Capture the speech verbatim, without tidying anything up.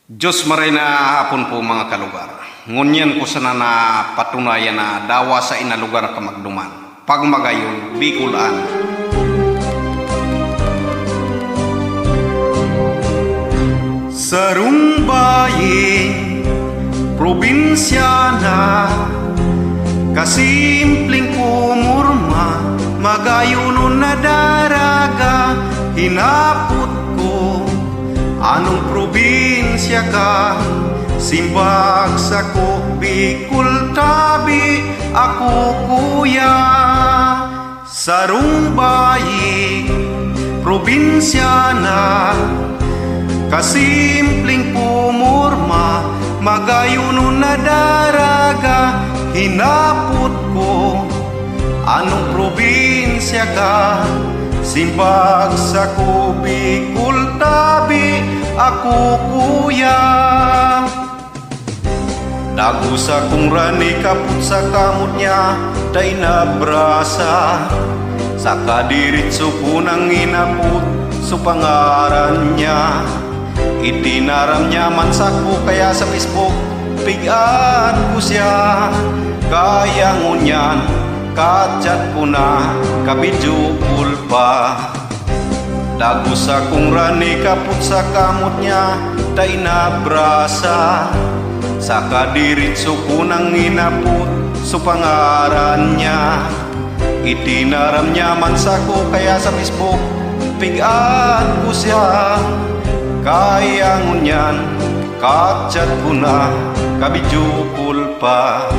Diyos maray na hapon po, mga kalugar. Ngunyan ko sana na patunayan na dawa sa ina lugar ka magduman. Pagmagayon, Bicol an. Sarong baying probinsya na, kasimpleng pumurma, magayon na daraga, hinapot ko, anong probinsya ka? Simbag sako, Bicol tabi ako, kuya. Sarong baying probinsya na, kasimpleng pumurma, magayon na daraga, hinapot ko, anong probinsya ka? Simbag sako, Bicol tabi ako, kuya. Dagusa kong rani kapot sa kamot niya, dai nabrasa. Saka diritso ko nang inapot so pangaran niya. Itinaram niya man sako kaya sa Facebook, pigaan ko siya. Kaya ngunyan, ka-chat ko na, ka-video call pa. Dagusa kong rani kapot sa kamot niya, dai nabrasa. Saka diritso ko nang inapot so pangaran niya. Itinaram niya man sako kaya sa Facebook, pigaan ko siya. Kaya ngunyan, ka-chat ko na, ka-video call pa.